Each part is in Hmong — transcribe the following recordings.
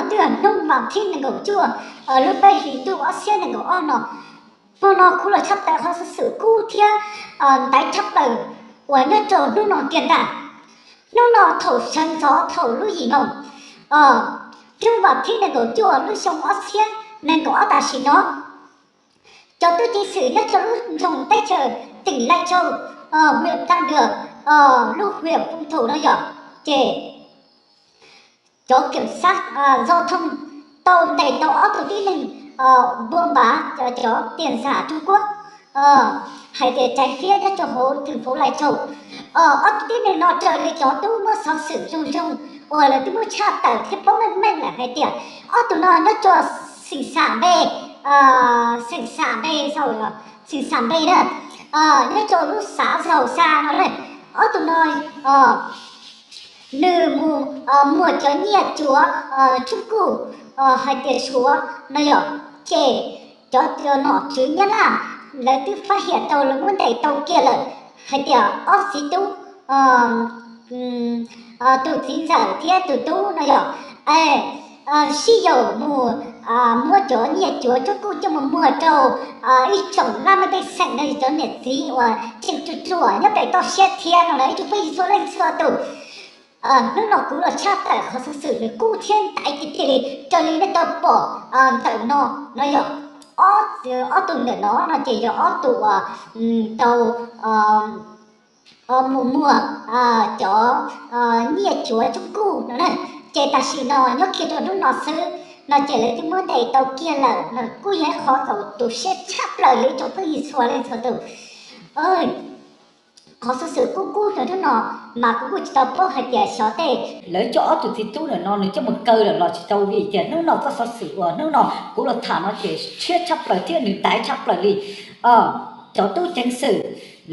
Twb yog hnub vas thib nees nkaum cuaj lub peb hlis ntuj ob txhiab nees nkaum ob no, hmo no kuv los tshaj tawm qhov xov xwm kub thiab ntaiv tshaj plaws uas nyob rau hnub no tiag ntag. Hnub no thaum sawv ntxov thaum lub yim moos, hnub vas thib nees nkaum cuaj lub xyoo ob txhiab nees nkaum ob tam sim no, cov tub ceev xwm nyob rau lub nroog teb chaws teem Lais Tsau, hwm Tam Dwm, lub hwm Phoos Thum no yog, ces cov kiểm sát giao thông tau ntes tau ob tug tib neeg npua npav cov tias xam Trung Quốc hais tias tsav fiab nyob rau hauv thành phố Lai Châu. Ob tug tib neeg no raws li cov tub muab xov xwm zoo zoo uas lawv twb muab tshaj tawm thiab paub meej meej lawm hais tias ob tug no nyob rau xeem xam npe, xeem xam npe, xeem xam npe na, nyob rau lub xav Zaum Xa no na. Ob tug no nws mus muag cov nyiaj cuav tsub kuj hais tias Suav no yog, ces cov nom tswv Nyab Laj lawv twb fab hiam tau lawv muab ntes tau kiag lawm hais tias ob txiv tub, tus txiv ntxawm thiab tus tub no yog sib yaum mus muab cov nyiaj cuav tsub kuj coj mus muag rau ib tsoom laj mej pej xeem no, cov niam txiv uas tseem ruam ruam nyob pem toj siab thiab no na ib tsoom phooj ywg txhua leej txhua tus. Hnub no kuv los tshaj tawm qhov xov xwm nws kub thiab ntaiv tiag tiag li raws li nej tau pom ntawm no, no yog ob tug ntawm no no ces yog ob tug uas tau mus muag cov nyiaj cuav tsub kuj no na. Ces tam sim no nyob kiag rau hnub no xwb no ces lawv twb muab ntes tau kiag lawm no, kuj yog ib qhov txaus tu siab tshaj plaws li ib tsoom phooj ywg txhua leej txhua tus. Qhov xov xwm kub kub rau hnub no mas kuv kuj tsis tau paub hais tias xyov tej lawv coj ob tug txiv tub ntawm no nws coj mus kaw lawm los tsis tau, vim tias hnub no txoj xov xwm uas hnub no kuv los tham no ces tshiab tshaj plaws thiab nws ntaiv tshaj plaws li. Cov tub ceev xwm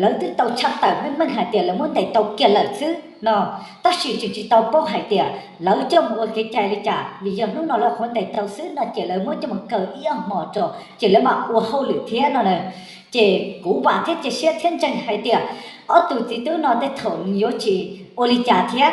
lawv twb tau tshaj tawm meej meej hais tias lawv muab ntes tau kiag lawm xwb no, tab sis tseem tsis tau paub hais tias lawv coj mus ua kev cai li cas, vim yog hnub no lawv qhuav ntes tau xwb no ces lawv muab coj mus kaw ib ob hmo rau ces lawv mam ua hauj lwm thiab no na. Ces kuv vam thiab cia siab thiab ntseeg hais tias ob tug txiv tub no tej thaum nws yuav tsis ua li cas thiab.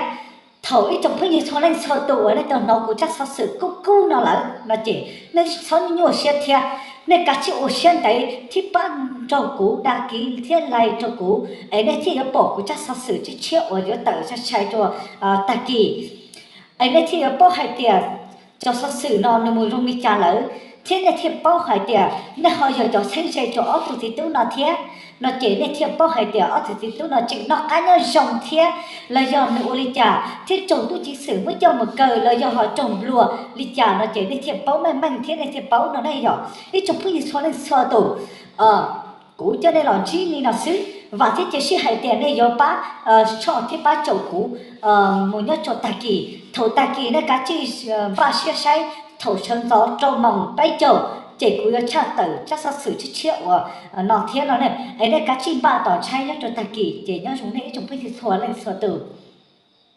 Thaum ib tsoom phooj ywg txhua leej txhua tus uas nej tau hnov kuv tsab xov xwm kub kub no lawm no ces nej txhob nyuaj siab thiab, nej kav tsij ua siab ntev thiab pab nrog kuv đăng ký thiab like rau kuv es nej thiaj yuav pom kuv tsab xov xwm tshiab tshiab uas yuav tawm sai sai rau tag kis. Es nej thiaj yuav paub hais tias cov xov xwm no nws mus zoo li cas lawm, thiab nej thiaj paub hais tias nej ho yog cov txheeb ze rau ob tug txiv tub no thiab no ces nej thiaj paub hais tias ob tug txiv tub no tseem noj qab nyob zoo thiab los yog nws ua li cas thiab raug tub ceev xwm muab coj mus kaw los yog ho raug nplua li cas no ces nej thiaj paub meej meej thiab nej thiaj paub no nej yog ib tsoom phooj ywg txhua leej txhua tus. Kuv coj nej los ntsib li no xwb, vam thiab cia siab hais tias nej yuav pab tshoj thiab pab caum kuv mus nyob rau tag kis. Thaum tag kis nej kav tsij npaj siab saib, thaum sawv ntxov rau moos peb caug ces kuv yuav tshaj tawm tsab xov xwm tshiab tshiab uas no thiab no ne. Es nej kav tsij npaj tos ntshai nyob rau tag kis ces nyob zoo nej ib tsoom phooj ywg txhua leej txhua tus.